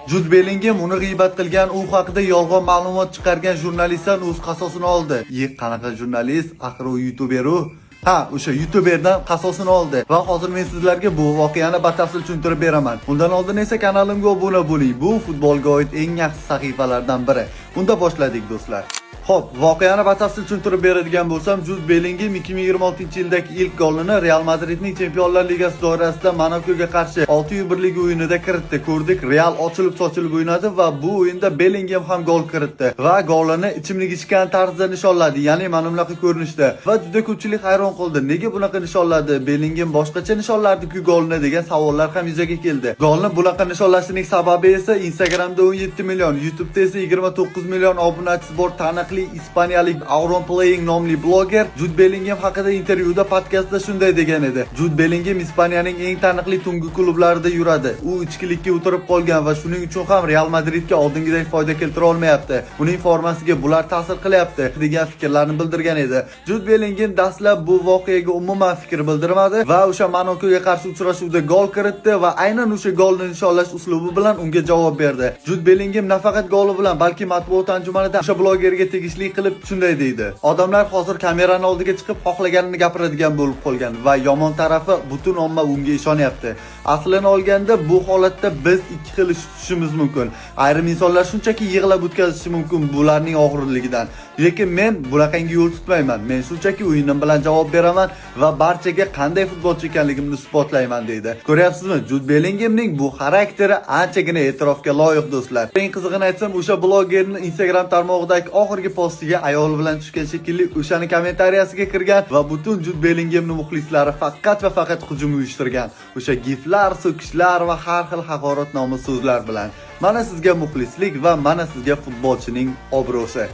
Jud Bellingem uni g'iybat qilgan, u haqida yolg'on ma'lumot chiqargan jurnalistdan o'z qasosini oldi. Ye, qanaqa jurnalist? Axir u youtuber u. Ha, o'sha youtuberdan qasosini oldi va hozir men sizlarga bu voqeani batafsil tushuntirib beraman. Undan oldin esa kanalimga obuna bo'ling. Bu futbolga oid eng yaxshi sahifalardan biri. Unda boshladik, do'stlar. Xo'p, voqeani batafsil tushuntirib beradigan bo'lsam, Jud Bellingem 2026-yildagi ilk golini Real Madridning Chempionlar Ligasi doirasida Monakoga qarshi 6-1lik o'yinida kiritdi. Ko'rdik, Real ochilib sochilib o'ynadi va bu o'yinda Bellingem ham gol kiritdi va golini ichimlik ichgan tarzda nishonladi, ya'ni mana bunaqa ko'rinishda. Va juda ko'pchilik hayron qoldi. Nega bunaqa nishonladi? Bellingem boshqacha nishonlardi-ku golni degan savollar ham yuzaga keldi. Golni bunaqa nishonlashining sababi esa Instagramda 17 million, YouTube'da esa 29 million obunachisi bor taniqli ispaniyalik Auron Playing nomli bloger Jud Bellingem haqida intervyuda, podkastda shunday degan edi: "Jud Bellingem Ispaniyaning eng taniqli tungi klublarida yuradi. U ichkilikka o'tirib qolgan va shuning uchun ham Real Madridga oldingidek foyda keltira olmayapti. Uning formasiga bular ta'sir qilyapti", degan fikrlarni bildirgan edi. Jud Bellingem dastlab bu voqeaga umuman fikr bildirmadi va o'sha Monakoga qarshi uchrashuvda gol kiritdi va aynan o'sha golni nishonlash uslubi bilan unga javob berdi. Jud Bellingem nafaqat goli bilan, balki matbuot anjumanida o'sha blogerga tegishli qilib shunday deydi: "Odamlar hozir kamerani oldiga chiqib xohlaganini gapiradigan bo'lib qolgan va yomon tarafi, butun omma unga ishonyapti. Aslini olganda, bu holatda biz ikki xil ish tutishimiz mumkin. Ayrim insonlar shunchaki yig'lab o'tkazishi mumkin bularning og'irligidan. Lekin men bunaqangi yo'l tutmayman. Men shunchaki o'yinim bilan javob beraman va barchaga qanday futbolchi ekanligimni isbotlayman", deydi. Ko'ryapsizmi? Jud Bellingemning bu xarakteri anchagina e'tirofga loyiq, do'stlar. Eng qizig'ini aytsam, o'sha blogerning Instagram tarmog'idagi oxirgi postiga ayoli bilan tushgan shekilli, o'shani kommentariyasiga kirgan va butun Jud Bellingemning muxlislari faqat va faqat hujum uyushtirgan. O'sha giflar, so'kishlar va har xil haqoratnomi so'zlar bilan. Mana sizga muxlislik va mana sizga futbolchining obro'si.